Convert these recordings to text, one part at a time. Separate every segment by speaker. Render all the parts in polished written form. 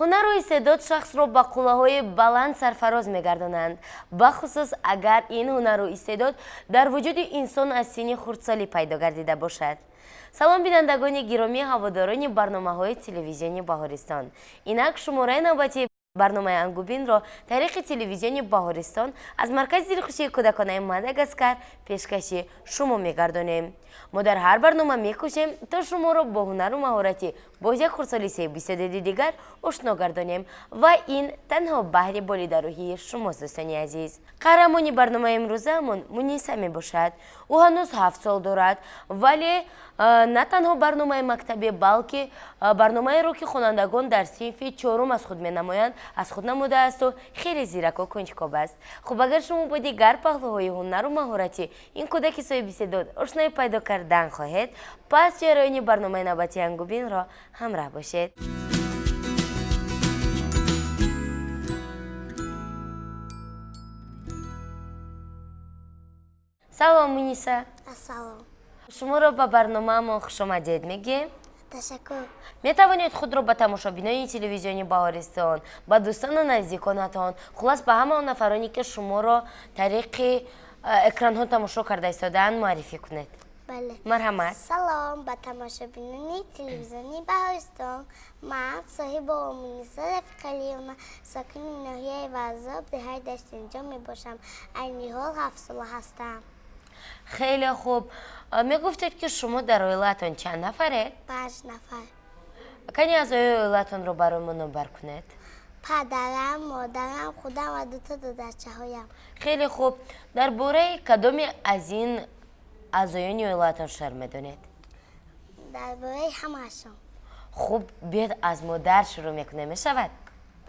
Speaker 1: Ҳунару истеъдод шахсро ба қуллаҳои баланд сарфароз мегардонанд, бахусус агар ин ҳунару истеъдод дар вуҷуди инсон аз синни хурдсолӣ пайдо гардида бошад. Салом, бинандагони гиромӣ, ҳаводорони барномаҳои телевизиони Баҳористон. Инак шумораи навбатии барномаи Ангубинро тариқи телевизиони Баҳористон аз маркази дилхушии кӯдаконаи Мадагаскар пешкаши шумо мегардонем. Мо дар ҳар барнома мекӯшем, то шуморо бо ҳунару маҳорати боз як хурдсоли соҳибистеъдоди дигар ошно гардонем, ва ин танҳо баҳри болидарӯҳии шумост, дӯстони азиз. Қаҳрамони барномаи имрӯзаамон Муниса мебошад. Ӯ ҳанӯз 7 сол дорад, вале на танҳо барномаи мактабӣ, балки барномаеро, ки хонандагон дар синфи чорум аз худ менамоянд, аз худ намудаасту хеле зираку кунҷкоб аст. Хуб, агар шумо бо дигар паҳлӯҳои ҳунару маҳорати ин кӯдаки соҳибистеъдод ошноӣ пайдо кардан хоҳед, пас ҷараёни барномаи навбатии Ангубинро ҳамроҳ бошед. Салом, Муниса.
Speaker 2: Салом.
Speaker 1: Шуморо ба барномаамон хушомадед мегӯем.
Speaker 2: Ташаккур.
Speaker 1: Метавонед худро ба тамошобинони телевизиони Баҳористон, ба дӯстону наздиконатон, хуллас, ба ҳама он нафароне, ки шуморо тариқи экранҳо тамошо карда истодаанд, муаррифӣ кунед?
Speaker 2: Бале.
Speaker 1: Марҳамат.
Speaker 2: Салом ба тамошобинони телевизиони Баҳористон. Ман Соҳибова Муниса Рафиқалиевна, сокини ноҳияи Варзоб, деҳаи Даштинҷон мебошам. Айни ҳол 7-сола ҳастам.
Speaker 1: Хеле хуб. Мегуфтед, ки шумо дар оилаатон чанд нафаред?
Speaker 2: 5 нафар.
Speaker 1: Кани аъзои оилаатонро барои мо номбар кунед.
Speaker 2: Падарам, модарам, худам ва дута додарчаҳоям.
Speaker 1: Хеле хуб. Дар бораи кадоме аз ин аъзоёни оилаатон шеър медонед?
Speaker 2: Дар бораи ҳамаашон.
Speaker 1: Хуб, биёед, аз модар шурӯъ мекунем, мешавад?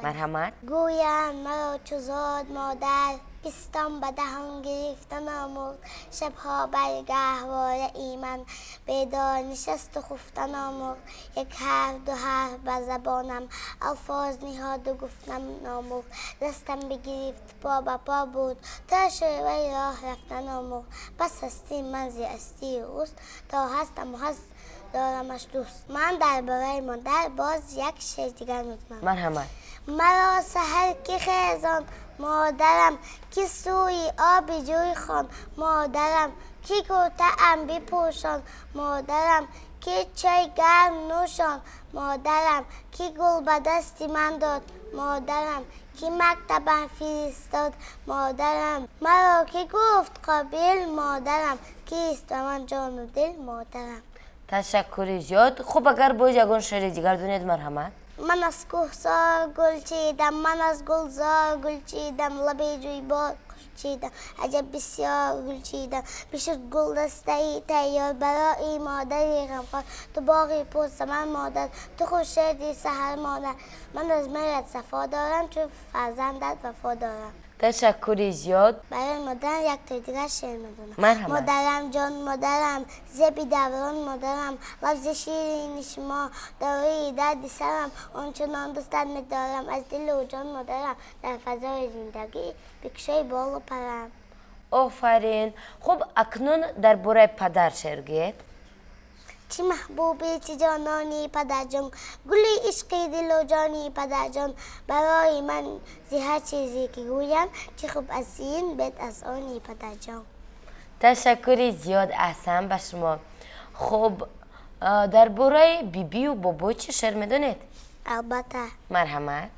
Speaker 1: Марҳамат.
Speaker 2: Гӯянд маро чу зод модар, пистон ба даҳон гирифтан омӯхт. Шабҳо бар гаҳвораи ман бедор нишасту хуфтан омӯхт. Як ҳарф, ду ҳарф ба забонам алфоз ниҳоду гуфтан омӯхт. Дастам бигирифт, по ба по буд, то шеваи роҳ рафтан омӯхт. Пас ҳастии ман зи ҳастии ӯст, то ҳастаму ҳаст дорамаш дӯст. Ман дар бораи модар боз як шеър дигар медонам.
Speaker 1: Марҳамат.
Speaker 2: Маро саҳар ки хезон, модарам, ки сӯи оби ҷӯй хон, модарам, ки куртаам бипӯшон, модарам, ки чой гарм нӯшон, модарам, ки гул ба дасти ман дод, модарам, ки мактабам фиристод, модарам, маро ки гуфт қобил, модарам, кист ба ман ҷону дил, модарам.
Speaker 1: Ташаккури зиёд. Хуб, агар боз ягон шеъри дигар донед, марҳамат.
Speaker 2: Ман аз кӯҳсор гул чидам, ман аз гулзор гул чидам, лаби ҷӯйбор гул чидам, аҷаб бисёр гул чидам. Бишуд гулдастаи тайёр барои модари ғамхор. Ту боғи пурсамар модар, ту хуршеди саҳар модар. Ман аз меҳрат сафо дорам, чун фарзандат вафо дорам.
Speaker 1: Ташаккури зиёд.
Speaker 2: Барои модарам як тои дигар шеър медонам.
Speaker 1: Марҳамат.
Speaker 2: Модарам ҷон, модарам, зеби даврон модарам, лафзи ширини шумо доруи дарди сарам. Ончунон дӯстат медорам аз дилу ҷон модарам, дар фазои зиндагӣ бикушои болу парам.
Speaker 1: Офарин. Хуб, акнун дар бораи падар шеър гӯед.
Speaker 2: Чӣ маҳбубӣ, чӣ ҷонони падарҷон, гули ишқи дилу ҷони падарҷон. Барои ман зи ҳар чизе ки гӯям, чӣ хуб аз ин бет аз они падарҷон.
Speaker 1: Ташаккури зиёд, аҳсан ба шумо. Хуб, дар бораи бибию бобо чӣ шеър медонед?
Speaker 2: Албатта.
Speaker 1: Марҳамат.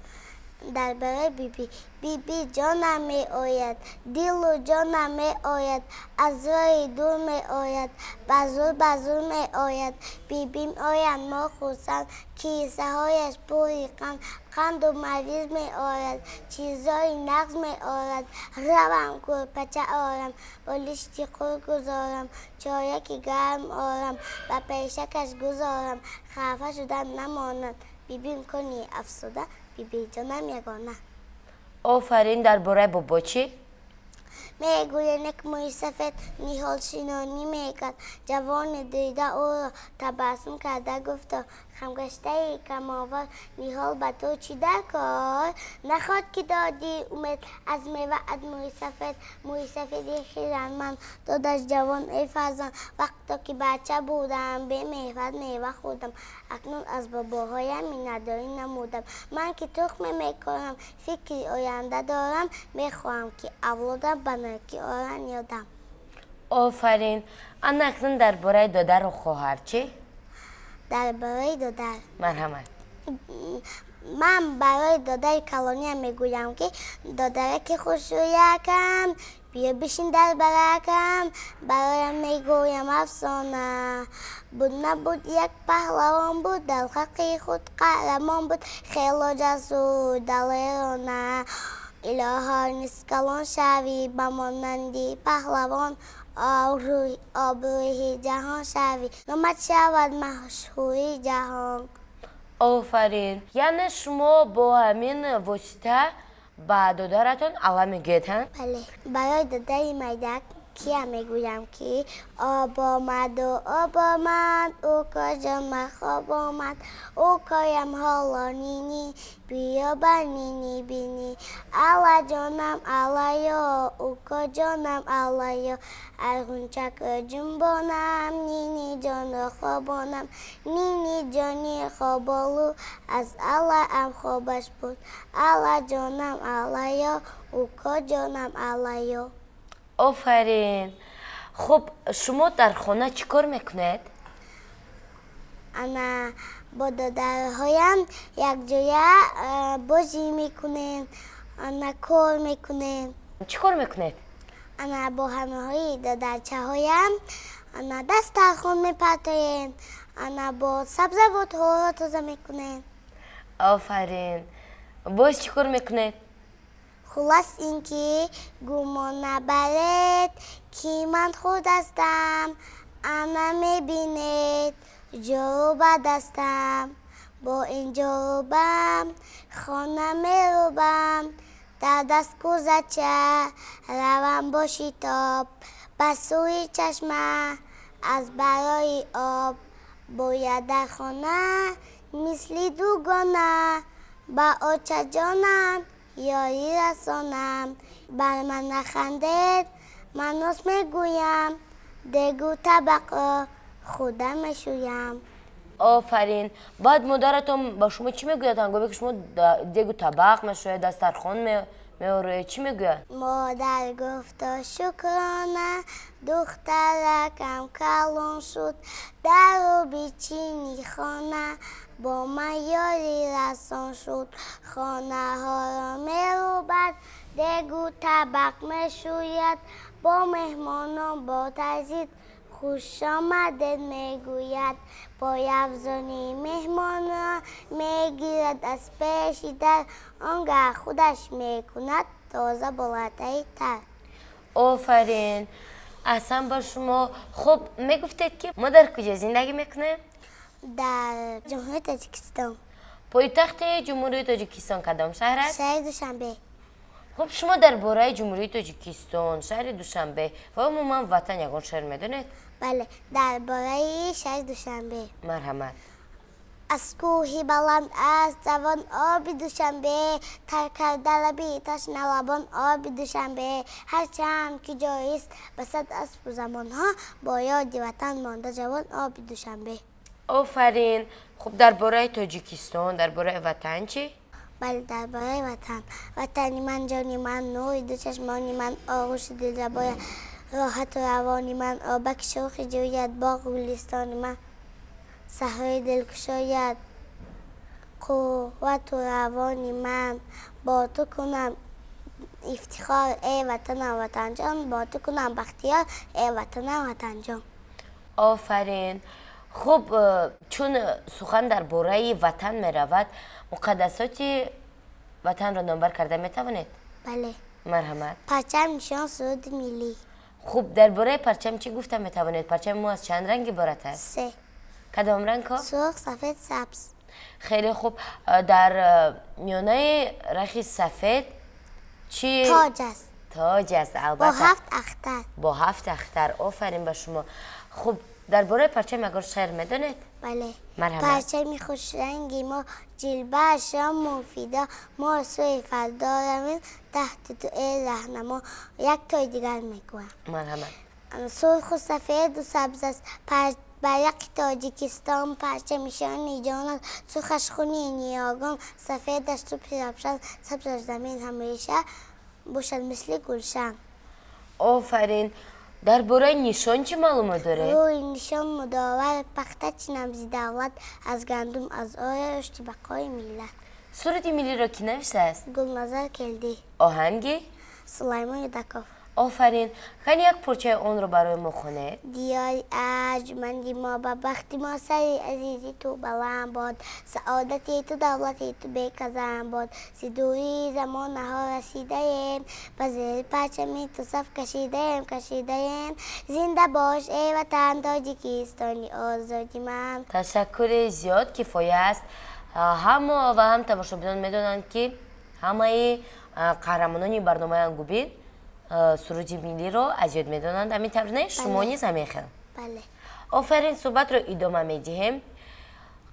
Speaker 2: Дар бораи биби. Биби ҷонам меояд, дилу ҷонам меояд, аз роҳи дур меояд, ба зур ба зур меояд. Бибим ояд, мо хурсанд, кисаҳояш пури қанд, қанду мавиз меорад, чизҳои нағз меорад. Равам кӯрпача орам, болишти қур гузорам, чояки гарм орам, ба пешакаш гузорам, хафа шудан намонад. Бибим куни афсуда, бибиҷонам ягона.
Speaker 1: Офарин. Дар бораи бобо чӣ?
Speaker 2: Мегӯянд, як мӯи сафед ниҳолшинонӣ мекард. Ҷавоне дида ӯро, табассум карда гуфто: «Хамгаштаи камовар, ниҳол ба ту чӣ дар кор? Наход ки додӣ умед аз меваат мӯи сафед, мӯи сафеди хирадманд додаш ҷавон: эй фарзанд, вақто ки бача будам, бемеҳват мева хӯрдам. Акнун аз бобоҳоям миннатдорӣ намудам. Ман ки тухме мекорам, фикри оянда дорам. Мехоҳам, ки авлодам ба некӣ оранд ёдам».
Speaker 1: Офарин! Ана акнун дар бораи додару хоҳар чӣ?
Speaker 2: Дар бораи додар.
Speaker 1: Марҳамат.
Speaker 2: Ман барои додари калониям мегӯям, ки: «Додараки хушрӯякам, биё бишин дар баракам, бароям мегӯям афсона. Буд набуд, як паҳлавон буд, дар халқи худ қаҳрамон буд, хело ҷасур, далерона. Илоҳо, низ калон шавӣ, ба монанди паҳлавон обрӯи ҷаҳон шавӣ, номат шавад машҳури ҷаҳон».
Speaker 1: Офарин! Яъне шумо бо ҳамин восита ба додаратон алла мегӯед, ҳа?
Speaker 2: Бале. Барои додари майдак кия мегӯям, ки: «Об омаду об омад, укоҷон, ман хоб омад. Укоям, ҳоло нини, биё ба нини бини. Алла ҷонам, аллаё, укоҷонам, аллаё. Арғунчакро ҷунбонам, нини ҷонро хобонам. Нини ҷони хоболу аз аллаам хобаш буд. Алла ҷонам, аллаё, укоҷонам, аллаё».
Speaker 1: Офарин! Хуб, шумо дар хона чӣ кор мекунед?
Speaker 2: Ана бо додарҳоям якҷоя бозӣ мекунем, ана кор мекунем.
Speaker 1: Чӣ кор мекунед?
Speaker 2: Ана бо ҳамаҳои додарчаҳоям ана дастархон мепартоем, ана бо сабзавотҳоро тоза мекунем.
Speaker 1: Офарин! Боз чӣ кор мекунед?
Speaker 2: Хуллас, ин ки гумон набаред, ки ман худ ҳастам. Ана мебинед, ҷоруба дастам. Бо ин ҷорубам хона мерубам. Дар даст кӯзача равам бо шитоб ба сӯи чашма аз барои об. Бояд дар хона мисли дугона ба очаҷонам ёрӣ расонам. Бар ман нахандед, ман рост мегӯям, дегу табақро худам мешӯям».
Speaker 1: Офарин! Баъд модаратон ба шумо чӣ мегӯяд, ҳангоме ки шумо дегу табақ мешӯед, дастархон меороед, чӣ мегӯяд?
Speaker 2: Модар гуфто: «Шукрона, духтаракам калон шуд, дару бичини хона бо ман ёрӣ расон шуд. Хонаҳоро мерӯбад, дегу табақ мешӯяд, бо меҳмонон бо таъзим хушомадед мегӯяд. Пойафзони меҳмонро мегирад аз пеши дар, он гаҳ худаш мекунад тоза бо латтаи тар».
Speaker 1: Офарин, аҳсан ба шумо! Хуб, мегуфтед, ки мо дар куҷо зиндагӣ мекунем?
Speaker 2: Дар Ҷумҳурии Тоҷикистон.
Speaker 1: Пойтахти Ҷумҳурии Тоҷикистон кадом шаҳр аст?
Speaker 2: Шаҳри Душанбе.
Speaker 1: Хуб, шумо дар бораи Ҷумҳурии Тоҷикистон, шаҳри Душанбе ва умуман ватан ягон шеър медонед?
Speaker 2: Бале, дар бораи шаҳри Душанбе.
Speaker 1: Марҳамат.
Speaker 2: Аз кӯҳи баланд аст равон оби Душанбе, тар карда лаби ташналабон оби Душанбе. Ҳарчанд ки ҷорист ба сад асру замонҳо, бо ёди ватан монда ҷавон оби Душанбе.
Speaker 1: Офарин! Хуб, дар бораи Тоҷикистон, дар бораи ватан чӣ?
Speaker 2: Бале, дар бораи ватан. Ватани ман, ҷони ман, нури ду чашмони ман, оғӯши дилрабоя, роҳату равони ман, обаки шӯхи ҷӯяд, боғу гулистони ман, саҳрои дилкушояд, қуввату равони ман. Бо ту кунам ифтихор, эй ватанам, ватанҷон, бо ту кунам бахтиёр, эй ватанам, ватанҷон.
Speaker 1: Офарин! Хуб, чун сухан дар бораи ватан меравад, муқаддасоти ватанро номбар карда метавонед?
Speaker 2: Бале.
Speaker 1: Марҳамат.
Speaker 2: Парчам, нишон, суруди миллӣ.
Speaker 1: Хуб, дар бораи парчам чӣ гуфта метавонед? Парчами мо аз чанд ранг иборат аст?
Speaker 2: Се.
Speaker 1: Кадом рангҳо?
Speaker 2: Сурх, сафед, сабз.
Speaker 1: Хеле хуб. Дар миёнаи рахи сафед чӣ?
Speaker 2: Тоҷ аст.
Speaker 1: Тоҷ аст, албатта.
Speaker 2: Бо ҳафт ахтар.
Speaker 1: Бо ҳафт ахтар. Офарин ба шумо. Хуб, дар бораи парчам ягон шеър медонед?
Speaker 2: Бале.
Speaker 1: Марҳамат.
Speaker 2: Парчами хушранги мо, ҷилбааш муфидо, мо сӯи фардо равем, таҳти ту эй раҳнамо. Як тои дигар мегӯям.
Speaker 1: Марҳамат.
Speaker 2: Сурху сафеду сабз аст байрақи Тоҷикистон, парчами шони ҷон аст, сурхаш хуни ниёгон, сафедаш субҳи равшан, сабзаш замин ҳамеша бошад мисли гулшан.
Speaker 1: Офарин. Дар бораи нишон чӣ маълумот доред?
Speaker 2: Рӯи нишон мудовар, пахта чинам зи давлат, аз гандум, аз оя, рушди бақои миллат.
Speaker 1: Суруди миллиро кӣ навиштааст?
Speaker 2: Гулназар Келдӣ.
Speaker 1: Оҳанги?
Speaker 2: Сулаймон Юдаков.
Speaker 1: Офарин. Кани як порчаи онро барои мо хонед?
Speaker 2: Диёри арҷманди мо, ба бахти мо, сари азизи ту баланд бод, саодати ту, давлати ту беказан бод. Зи дурии замонаҳо расидаем, ба зери парчами ту саф кашидаем, кашидаем. Зинда бош, эй ватан, Тоҷикистони озоди ман.
Speaker 1: Ташаккури зиёд, кифоя аст. Ҳам мо ва ҳам тамошобинон медонанд, ки ҳамаи қаҳрамонони барномаи Ангубин суруди миллиро аз ёд медонанд. Ҳамин тавр не? Шумо низ ҳамин хел?
Speaker 2: Бале.
Speaker 1: Офарин. Суҳбатро идома медиҳем.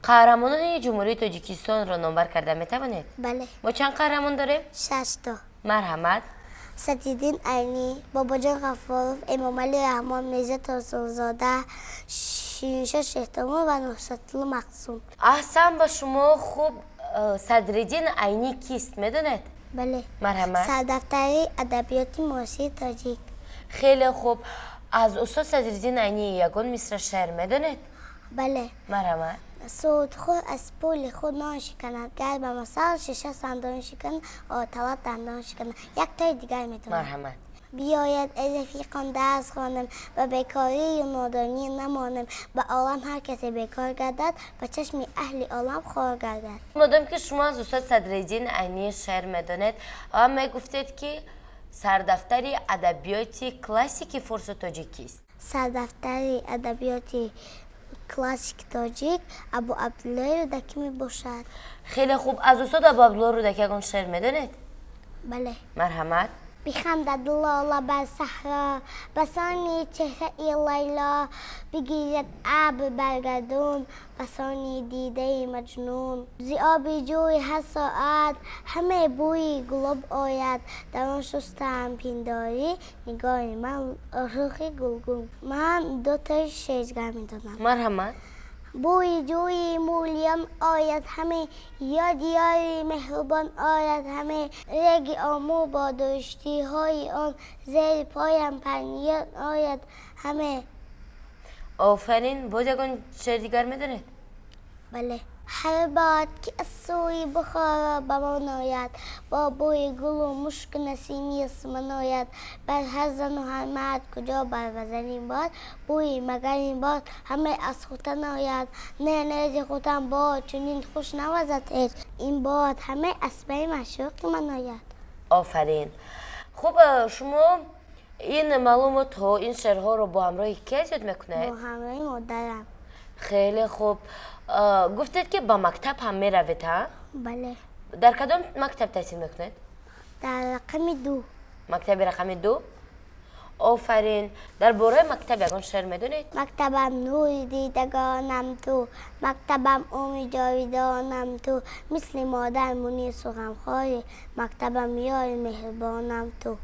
Speaker 1: Қаҳрамонони Ҷумҳурии Тоҷикистонро номбар карда метавонед?
Speaker 2: Бале.
Speaker 1: Мо чанд қаҳрамон дорем?
Speaker 2: Шашто.
Speaker 1: Марҳамат.
Speaker 2: Садриддин Айнӣ, Бобоҷон Ғафуров, Эмомалӣ Раҳмон, Мирзо Турсунзода, Шириншоҳ Шеҳтомур ва Нусратулло Мақсум.
Speaker 1: Аҳсан ба шумо. Хуб, Садриддин Айнӣ кист, медонед?
Speaker 2: Бале.
Speaker 1: Марҳамат.
Speaker 2: Сардафтари адабиёти муосири тоҷик.
Speaker 1: Хеле хуб. Аз устод Садриддин Айнӣ ягон мисра шеър медонед?
Speaker 2: Бале.
Speaker 1: Марҳамат.
Speaker 2: Судхӯр аз пули худ нон шиканад, гар ба масал шиша сандон шиканад, оталаб дандон шиканад. Як тои дигар медонам.
Speaker 1: Марҳамат.
Speaker 2: Биёед, эй рафиқон, дарс хонем, ба бекорию нодонӣ намонем. Ба олам ҳар касе бекор гардад, ба чашми аҳли олам хор гардад.
Speaker 1: Модом ки шумо аз устод Садриддин Айнӣ шеър медонед ва мегуфтед, ки сардафтари адабиёти классики форсу тоҷик кист?
Speaker 2: Сардафтари адабиёти классики тоҷик Абу Абдуллои Рӯдакӣ мебошад.
Speaker 1: Хеле хуб. Аз устод Абу Абдулло Рӯдакӣ ягон шеър медонед?
Speaker 2: Бале.
Speaker 1: Марҳамат.
Speaker 2: Бихандад лола бар саҳро, басони чеҳраи Лайло, бигирад абр бар гардун, басони дидаи Маҷнун. Зи оби ҷӯй ҳар соат ҳаме бӯи гулоб ояд, дар он шустам пиндорӣ нигори ман рухи гулгун. Ман дутои шеъргар медонам.
Speaker 1: Марҳамат.
Speaker 2: Бӯи ҷӯи мӯлиён ояд ҳаме, ёди ёри меҳрубон ояд ҳаме, реги Омӯ бо дурӯштиҳои он, зери поям парниён ояд ҳаме.
Speaker 1: Офарин. Боз ягон шеър дигар медонед?
Speaker 2: Бале. Ҳар бод ки аз сӯи Бухоро ба мо ояд, бо бӯи гулу мушку насими ясман ояд. Бар ҳар зану ҳар мард куҷо барвазад ин бод, бӯи магар ин бод ҳаме аз Хутан ояд. Не, не, зи Хутан бод чунин хуш навазад ҳеҷ, ин бод ҳаме аз пайи маъшуқи ман ояд.
Speaker 1: Офарин. Хуб, шумо ин маълумотҳо, ин шеърҳоро бо ҳамроҳи кӣ аз ёд мекунед?
Speaker 2: Бо ҳамроҳи модарам.
Speaker 1: Хеле хуб. Гуфтед, ки ба мактаб ҳам меравед, ҳа?
Speaker 2: Бале.
Speaker 1: Дар кадом мактаб таҳсил мекунед?
Speaker 2: Дар рақами 2.
Speaker 1: Мактаби рақами 2. Офарин. Дар бораи мактаб ягон шеър медонед?
Speaker 2: Мактабам нури дидагонам ту, мактабам умри ҷовидонам ту, мисли модар мунису ғамхорӣ, мактабам ёри меҳрубонам ту.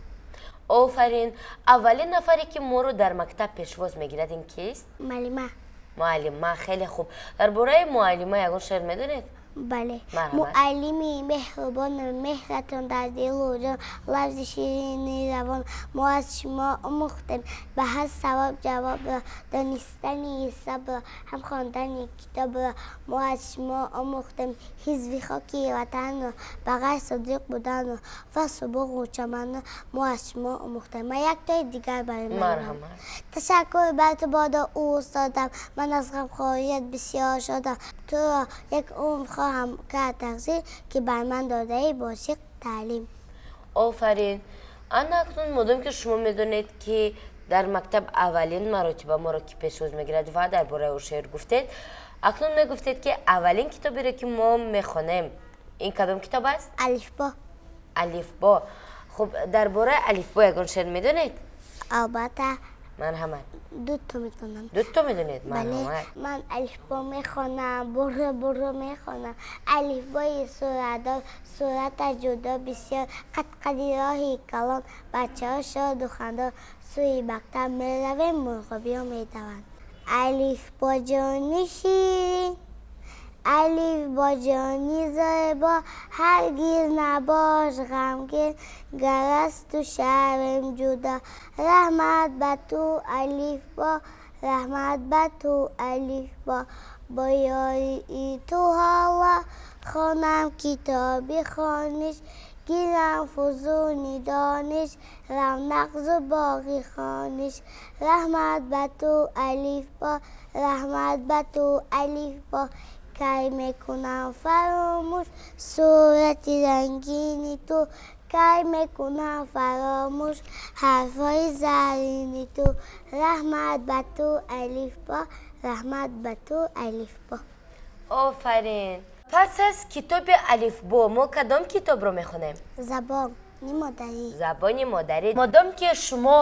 Speaker 1: Офарин. Аввалин нафаре ки моро дар мактаб пешвоз мегирад, ин кист?
Speaker 2: Муаллима.
Speaker 1: Муаллима. Хеле хуб. Дар бораи муаллима ягон шеър медонед?
Speaker 2: Бале.
Speaker 1: Марҳамат.
Speaker 2: Муаллими меҳрубон, меҳратон дар дилу ҷон, лафзи ширини равон, мо аз шумо омӯхтем ба ҳар савоб ҷавобро, донистани ҳисобро, ҳам хондани китобро. Мо аз шумо омӯхтем ҳифзи хоки ватанро, ба ғайр содиқ буданро ва субуғу чаманро мо аз шумо омӯхтем. Ман як тои дигар барои
Speaker 1: Марҳамат.
Speaker 2: Ташаккур бар ту бодо, устодам, ман аз ғамхорият бисёр шодам, туро як умр хоҳам кард тақдир, ки бар ман додаӣ босиқ таълим.
Speaker 1: Офарин. Ана акнун, модом ки шумо медонед, ки дар мактаб аввалин маротиба моро ки пешвоз мегирад ва дар бораи ӯ шеър гуфтед, акнун мегуфтед, ки аввалин китоберо, ки мо мехонем, ин кадом китоб аст?
Speaker 2: Алифбо.
Speaker 1: Алифбо. Хуб, дар бораи алифбо ягон шеър медонед?
Speaker 2: Албатта.
Speaker 1: Марҳамат.
Speaker 2: Дуто медонам.
Speaker 1: Дуто медонед?
Speaker 2: Бале. Ман алифбо мехонам, буро буро мехонам. Алифбои суратдор, сураташ ҷудо бисёр, қад-қади роҳи калон, бачаҳо шоду хандон, сӯи мактаб меравем, мурғобиҳо медаванд. Алифбо ҷони ширин, алифбо ҷони зебо, ҳаргиз набош ғамгин, гар аз ту шавем ҷудо. Раҳмат ба ту алифбо, раҳмат ба ту алифбо, бо ёрии ту ҳоло хонам китоби хониш, гирам фузуни дониш, равнақ зу боғи хониш. Раҳмат ба ту алифбо, раҳмат ба ту алифбо, кай мекунам фаромӯш сурати рангини ту, кай мекунам фаромӯш ҳарфҳои зарини ту. Раҳмат ба ту алифбо, раҳмат ба ту алифбо.
Speaker 1: Офарин. Пас аз китоби алифбо мо кадом китобро мехонем?
Speaker 2: Забони модарӣ.
Speaker 1: Забони модарӣ. Модом ки шумо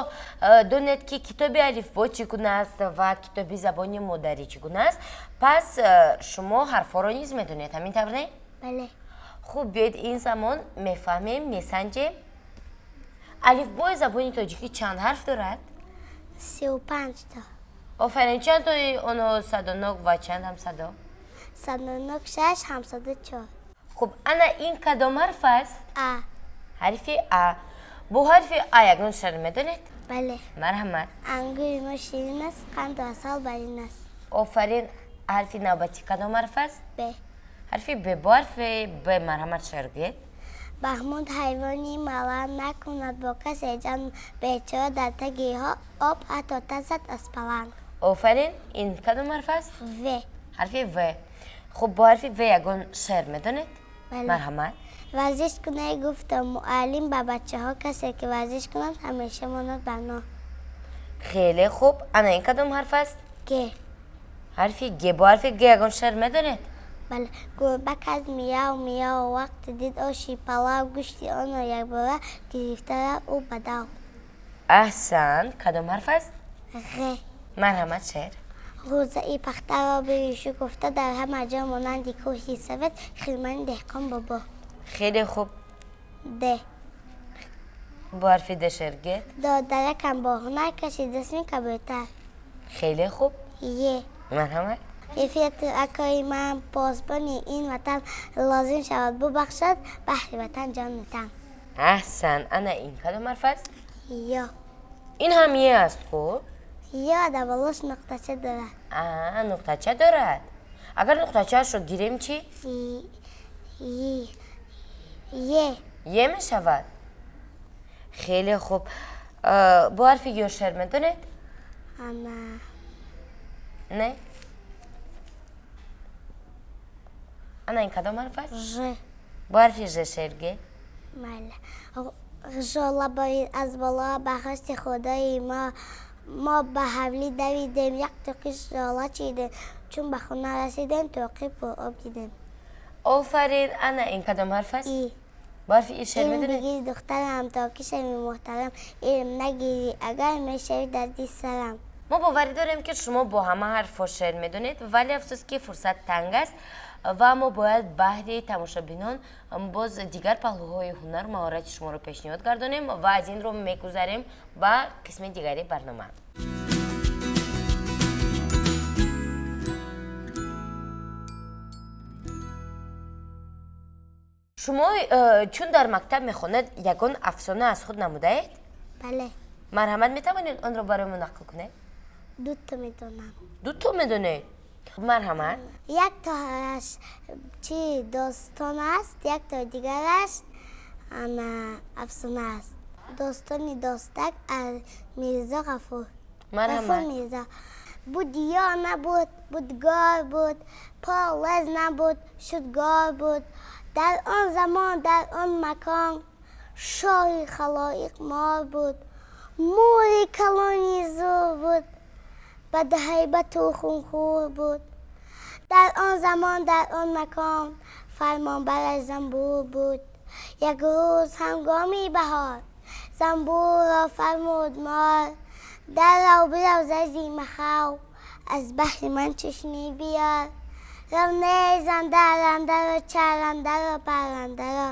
Speaker 1: донед ки китоби алифбо чӣ гуна аст ва китоби забони модарӣ чӣ гуна аст, пас шумо ҳарфҳоро низ медонед, ҳамин тавр не?
Speaker 2: Бале.
Speaker 1: Хуб, биёед ин замон мефаҳмем, месанҷем. Алифбои забони тоҷикӣ чанд ҳарф дорад?
Speaker 2: 35 то.
Speaker 1: Офарин. Чанд тои онҳо садонок ва чанд ҳамсадо?
Speaker 2: Садонок 6, ҳамсадо 4.
Speaker 1: Хуб, ана ин кадом ҳарф аст?
Speaker 2: А.
Speaker 1: Ҳарфи А. Бо ҳарфи А ягон шеър медонед?
Speaker 2: Бале.
Speaker 1: Марҳамат.
Speaker 2: Ангури мо ширин аст, қанду асал барин аст.
Speaker 1: Офарин. Ҳарфи навбатӣ кадом ҳарф аст?
Speaker 2: Б.
Speaker 1: Ҳарфи Б. Бо ҳарфи Б марҳамат шеър гӯед.
Speaker 2: Маҳмуд ҳайвони малан накунад бо касе ҷанг, бечора дар таги об ҳатто тарсад аз паланг.
Speaker 1: Офарин. Ин кадом ҳарф аст?
Speaker 2: В.
Speaker 1: Ҳарфи В. Хуб, бо ҳарфи В ягон шеър медонед?
Speaker 2: Бале.
Speaker 1: Марҳамат.
Speaker 2: Варзиш кунед, гуфтам муаллим ба бачаҳо, касе ки варзиш кунад ҳамеша монад барно.
Speaker 1: Хеле хуб. Ана ин кадом ҳарф аст?
Speaker 2: Г.
Speaker 1: Ҳарфи Г. Бо ҳарфи Г ягон шеър медонед?
Speaker 2: Бале. Гурба кард мияв мияв, вақте дид оши палав, гӯшти онро якбора гирифта рафт ӯ ба дав.
Speaker 1: Аҳсан. Кадом ҳарф аст?
Speaker 2: Ғ.
Speaker 1: Марҳамат шеър.
Speaker 2: Ғӯзаи пахтаро бирӯшу гуфта, дар ҳама ҷо монанди кӯҳи сафед, хирмани деҳқон бобо.
Speaker 1: Хеле хуб.
Speaker 2: Д.
Speaker 1: Бо ҳарфи Д шеър гӯед.
Speaker 2: Додаракам бо ҳунар кашид расми кабӯтар.
Speaker 1: Хеле хуб.
Speaker 2: Е.
Speaker 1: Марҳамат.
Speaker 2: Иффату акои ман посбони ин ватан, лозим шавад бубахшад баҳри ватан ҷону тан.
Speaker 1: Аҳсан. Ана ин кадом ҳарф аст?
Speaker 2: Ё.
Speaker 1: Ин ҳам е аст, хуб?
Speaker 2: Ё дар болош нуқтача дорад.
Speaker 1: Нуқтача дорад. Агар нуқтачаашро гирем чӣ?
Speaker 2: Е.
Speaker 1: Е мешавад. Хеле хуб. Бо ҳарфи ё шеър медонед?
Speaker 2: Ана.
Speaker 1: Не? Ана ин кадом ҳарф аст?
Speaker 2: Ж.
Speaker 1: Бо ҳарфи ж шеър гӯед.
Speaker 2: Бале. Жола борид аз боло ба хости худои мо, мо ба ҳавлӣ давидем, як тоқи жола чидем, чун ба хона расидем, тоқи пуроб дидем.
Speaker 1: Офарин. Ана ин кадом ҳарф аст?
Speaker 2: И.
Speaker 1: Бо ҳарфи и шеър
Speaker 2: Илм
Speaker 1: медонед?
Speaker 2: бигир духтарам, то ки шавӣ муҳтарам, илм нагирӣ агар мешавӣ дарди сарам.
Speaker 1: Мо боварӣ дорем ки шумо бо ҳама ҳарфҳо шеър медонед, вале афсӯс ки фурсат танг аст ва мо бояд баҳри тамошобинон боз дигар паҳлӯҳои ҳунару маҳорати шуморо пешниҳод гардонем ва аз ин рӯ мегузарем ба қисми дигари барнома. Шумо чун дар мактаб мехонед, ягон афсона аз худ намудаед?
Speaker 2: Бале.
Speaker 1: Марҳамат, метавонед онро барои мо нақл кунед?
Speaker 2: Дуто медонам.
Speaker 1: Дуто медонед? Марҳамат.
Speaker 2: Як тоаш чи достон аст, як тои дигараш ана афсона аст. Достони достак аз Мирзо Ғафур.
Speaker 1: Марҳамат.
Speaker 2: Ғафур Мирзо. Буд ё набуд, будгор буд, полез набуд, шудгор буд. Дар он замон, дар он макон, шоҳи халоиқ мор буд. Мури калони зур буд, бадҳайбату хунхӯр буд. Дар он замон, дар он макон, фармонбараш занбур буд. Як рӯз ҳангоми баҳор Занбӯрро фармуд мор даррав бирав зази махав аз баҳри ман чашнӣ биёр. Рав незан дарандаро чарандаро паррандаро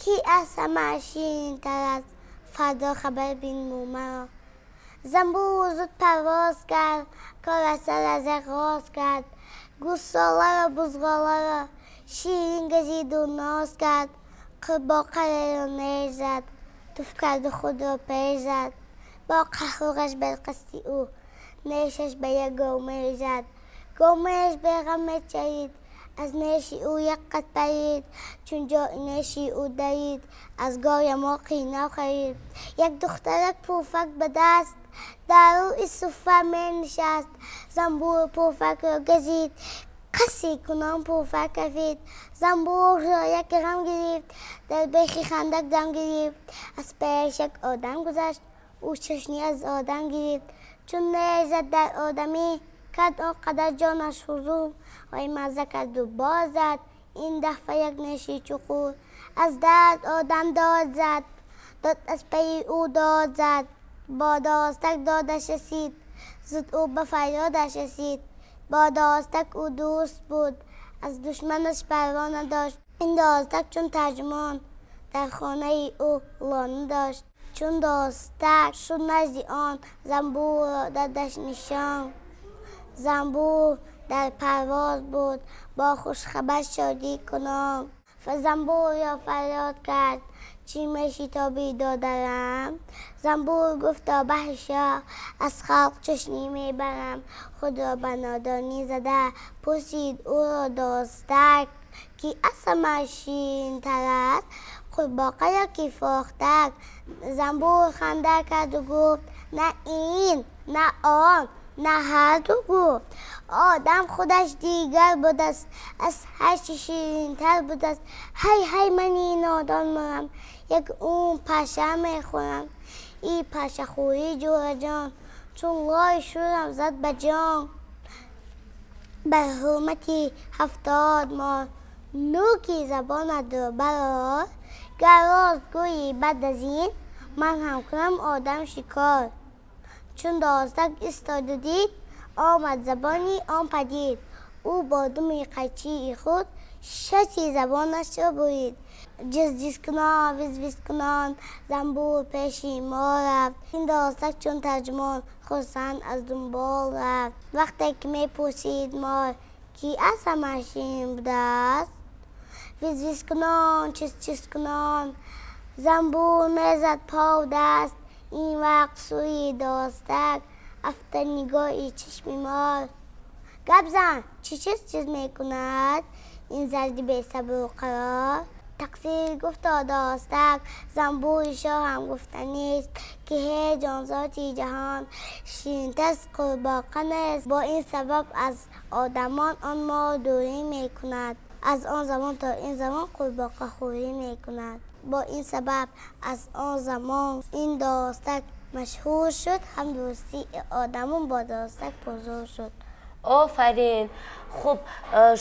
Speaker 2: ки аз ҳама ширинтар аст фардо хабар бинму маро. Занбӯр зуд парвоз кард кор аз сар аз оғоз кард гӯсоларо бузғоларо ширин газиду ноз кард қурбоқареро неш зад туф карду худро пеш зад бо қаҳру ғаш бар қасди ӯ нешаш ба як говмеш зад. Говмеш беғам мечарид аз неши ӯ як қад парид чун ҷои неши ӯ дарид аз гоя моқи нав харид. Як духтарак пӯфак ба даст дар рӯи суфра менишаст. Занбӯр пӯфакро газид қасри кунон пӯфак кафид. Занбӯрро як ғам гирифт дар бехи хандак дам гирифт. Аз пеш як одам гузашт ӯ чашнӣ аз одам гирифт. Чун неш зад дар одамӣ кард он қадар ҷонаш ҳузур вай мазза карду боз зад ин дафъа як неши чуқур. Аз дард одам дод зад дод аз пайи ӯ дод зад бо достак додаш расид зуд ӯ ба фарёдаш расид. Бо достак ӯ дӯст буд аз душманаш парво надошт. Ин достак чун тарҷумон дар хонаи ӯ лона дошт. Чун достак шуд назди он занбӯрро дадаш нишон. Занбӯр дар парвоз буд бо хушхабар шодӣ кунон. Занбӯрро фарёд кард чӣ мешитобӣ додарам? Занбӯр гуфт то баҳри шоҳ аз халқ чашнӣ мебарам. Худро ба нодонӣ зада пурсид ӯро достак ки аз ҳама ширинтар аст қурбоқа ё ки фохтак. Занбӯр ханда карду гуфт на ин на он на ҳарду гуфт. Одам худаш дигар будаст аз ҳар чӣ ширинтар будаст. Ҳай ҳай мани нодон мурам як умр паша мехӯрам. И пашахӯрӣ ҷӯраҷон чун лой шурам зад ба ҷон. Бар ҳурмати 70 мор нӯки забонатро барор. Гар рост гӯйӣ баъд аз ин ман ҳам кунам одам шикор. Чун достак истоду дид омад забони он падид. Ӯ бо думи қайчии худ шаши забонашро бурид. Ҷизҷиз кунон виз-виз кунон занбӯр пеши мо рафт. Ин достак чун тарҷумон хурсанд аз дунбол рафт. Вақте ки мепурсид мор ки аз ҳама ширин будааст виз-виз кунон чиз-чиз кунон занбӯр мезад пов даст. Ин вақт сӯи достак афтад нигоҳи чашми мор. Гап зан чӣ чиз чиз мекунад ин зарди бесабру қарор. Тақсир гуфто достак занбӯри шоҳам гуфтанист ки ҳеҷ ҷонзоти ҷаҳон ширинтар аз қурбоқа нест. Бо ин сабаб аз одамон он мор дурӣ мекунад. Аз он замон то ин замон қурбоқахӯрӣ мекунад. Бо ин сабаб аз он замон ин достак машҳур шуд ҳам дӯстии одамон бо достак пурзур шуд.
Speaker 1: Офарин. Хуб,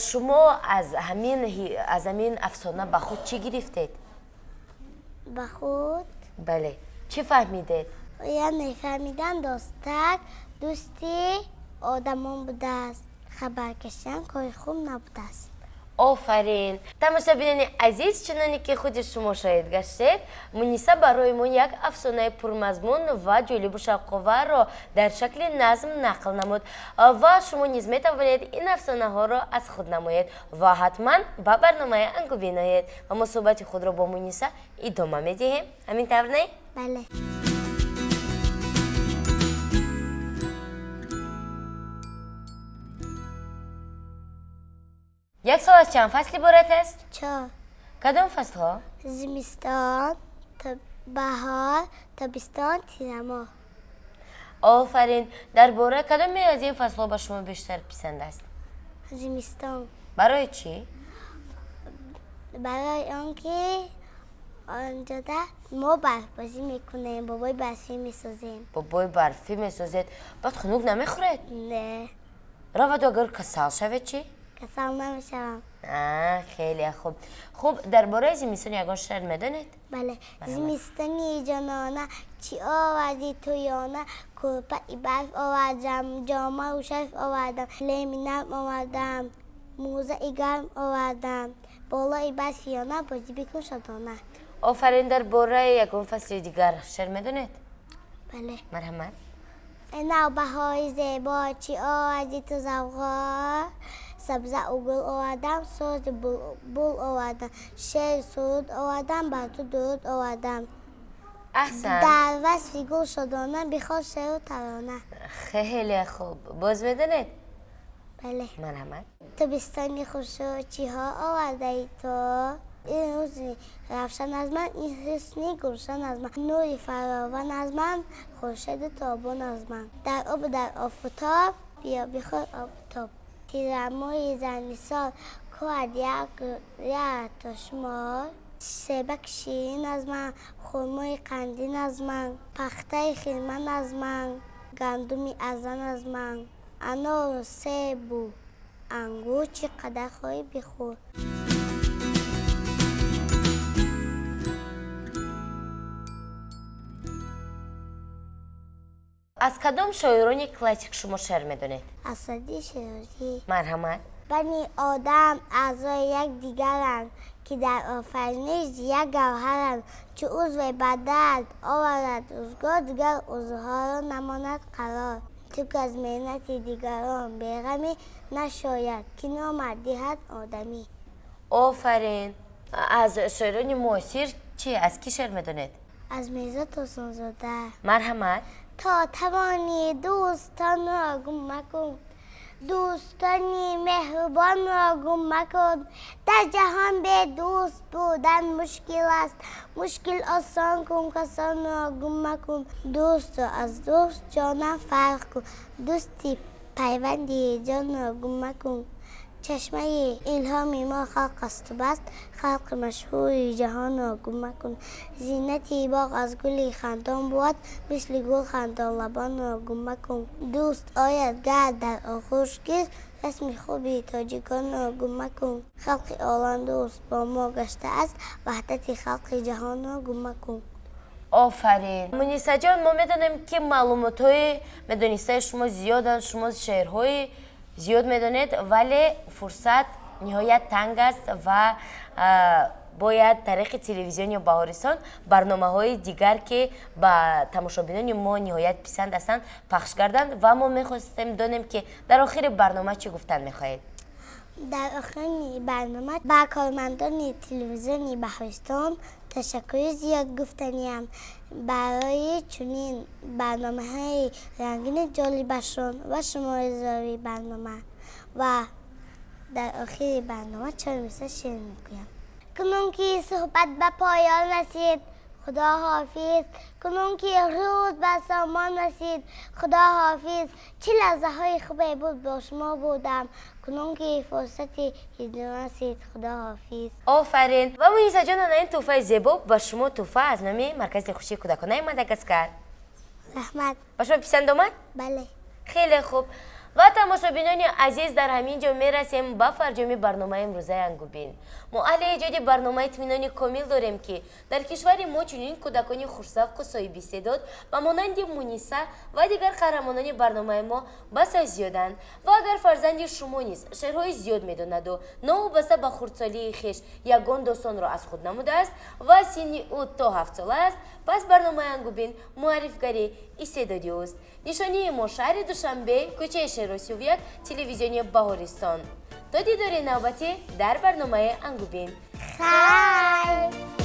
Speaker 1: шумо аз ҳамин афсона ба худ чӣ гирифтед?
Speaker 2: Ба худ?
Speaker 1: Бале. Чӣ фаҳмидед?
Speaker 2: Яъне фаҳмидан достак дӯсти одамон будааст. Хабар кашидан кори хуб набудааст.
Speaker 1: Офарин. Тамошобинони азиз, чуноне ки худи шумо шоҳид гаштед, Муниса барои мо як афсонаи пурмазмун ва ҷолибу шавқоварро дар шакли назм нақл намуд ва шумо низ метавонед ин афсонаҳоро аз худ намоед ва ҳатман ба барномаи Ангу биноед. Ва мо суҳбати худро бо Муниса идома медиҳем. Ҳамин тавр не?
Speaker 2: Бале.
Speaker 1: Як сол аз чанд фасл иборат аст?
Speaker 2: 4.
Speaker 1: Кадом фаслҳо?
Speaker 2: Зимистон, баҳор, тобистон, тирамоҳ.
Speaker 1: Офарин. Дар бораи кадоме аз ин фаслҳо ба шумо бештар писанд аст?
Speaker 2: Зимистон.
Speaker 1: Барои чӣ?
Speaker 2: Барои он ки онҷода мо барфбозӣ мекунем, бобои барфӣ месозем.
Speaker 1: Бобои барфӣ месозед? Баъд хунук намехӯред?
Speaker 2: Не.
Speaker 1: Раваду агар касал шавед чӣ?
Speaker 2: Касал намешавам.
Speaker 1: Хеле хуб. Хуб, дар бораи зимистон ягон шеър медонед?
Speaker 2: Бале. Зимистони ҷонона, чӣ овардӣ ту ёна? Кӯрпаи барф овардам, ҷомаву шарф овардам, леми нарм овардам, мӯзаи гарм овардам, болои барфи ёна бозӣ бикун шодона.
Speaker 1: Офарин. Дар бораи ягон фасли дигар шеър медонед?
Speaker 2: Бале.
Speaker 1: Марҳамат.
Speaker 2: Навбаҳори зебо, чӣ овардӣ ту завғо? Сабзау гул овардам, сози булбул овардам, шеъри суруд овардам, бар ту дуруд овардам.
Speaker 1: Аҳсан.
Speaker 2: Дар васфи гул шодона бихон шеъру тарона.
Speaker 1: Хеле хуб. Боз медонед?
Speaker 2: Бале.
Speaker 1: Марҳамат.
Speaker 2: Тобистони хушрӯ, чиҳо овардаи ту? Ин рӯзи равшан аз ман, ин ҳусни гулшан аз ман, нури фаровон аз ман, хуршеду тобон аз ман. Дар обу дар офтоб биё бихӯр обтоб. Тирамоҳи зармисол кӯҳад як то шумор. Себак ширин аз ман, хурмои қандин аз ман, пахтаи хирман аз ман, гандуми арзан аз ман, анору себу ангур чӣ қадар хоҳӣ бихӯр.
Speaker 1: Аз кадом шоирони классик шумо шеър медонед?
Speaker 2: Аз Саъдии Шерозӣ.
Speaker 1: Марҳамат.
Speaker 2: Бани одам аъзои якдигаранд, ки дар офариниш як гавҳаранд. Чу узве ба дард оварад рӯзгор, дигар узвҳоро намонад қарор. Ту ки аз меҳнати дигарон беғамӣ, нашояд ки номат диҳад одамӣ.
Speaker 1: Офарин. Аз шоирони муосир чӣ? Аз кӣ шеър медонед?
Speaker 2: Аз Мирзо Турсунзода.
Speaker 1: Марҳамат.
Speaker 2: То тавонӣ дӯстонро гум макун, дӯстони меҳрубонро гум макун. Дар ҷаҳон бе дӯст будан мушкил аст, мушкил осон кун, касонро гум макун. Дӯстро аз дӯст ҷонам фарқ кун, дӯсти пайванди ҷонро гум макун. Чашмаи илҳоми мо халқ асту баст, халқи машҳури ҷаҳонро гум макун. Зинати боғ аз гули хандон бувад, мисли гул хандонлабонро гум макун. Дӯст ояд гар дар оғӯш гир, расми хуби тоҷиконро гум макун. Халқи олам дӯст бо мо гаштааст, ваҳдати халқи ҷаҳонро гум макун.
Speaker 1: Офарин. Мунисаҷон, мо медонем ки маълумотҳои медонистаи шумо зиёданд, шумо шеърҳои зиёд медонед, вале фурсат ниҳоят танг аст ва бояд тариқи телевизиони Баҳористон барномаҳои дигар, ки ба тамошобинони мо ниҳоят писанд ҳастанд, пахш гарданд ва мо мехостем донем, ки дар охири барнома чӣ гуфтан мехоҳед?
Speaker 2: Дар охири барнома ба кормандони телевизиони Баҳористон ташаккури зиёд гуфтаниям барои чунин барномаҳои рангини ҷолибашон ва шуморизори барнома. Ва дар охири барнома чор мисра шеър мегӯям. Кунун ки суҳбат ба поён расид, худо ҳофиз. Кунун ки рӯз ба сомон расид, худо ҳофиз. Чӣ лаҳзаҳои хубе буд бо шумо будам, кунун ки фурсати ҳиҷрон расид, худо ҳофиз.
Speaker 1: Офарин. Ва Мунисаҷон, ана ин тӯҳфаи зебо ба шумо, тӯҳфа аз номи Маркази хушии кӯдаконаи Мадагаскар.
Speaker 2: Раҳмат.
Speaker 1: Ба шумо писанд омад?
Speaker 2: Бале.
Speaker 1: Хеле хуб. Ва тамошобинони азиз, дар ҳамин ҷо мерасем ба фарҷоми барномаи имрӯзаи Ангубин. Мо аҳли эҷоди барнома итминони комил дорем, ки дар кишвари мо чунин кӯдакони хушзавқу соҳиби истеъдод ба монанди Муниса ва дигар қаҳрамонони барномаи мо басо зиёданд. Ва агар фарзанди шумо низ шеърҳои зиёд медонаду новобаста ба хурдсолии хеш ягон достонро аз худ намудааст ва синни ӯ то 7 сола аст, пас барномаи Ангубин муаррифгари истеъдоди ӯст. Нишонии мо: шаҳри Душанбе, кӯчаи Шеросиёв 1, телевизиони Баҳористон. То дидори навбатӣ дар барномаи Ангубин.
Speaker 2: Хайр.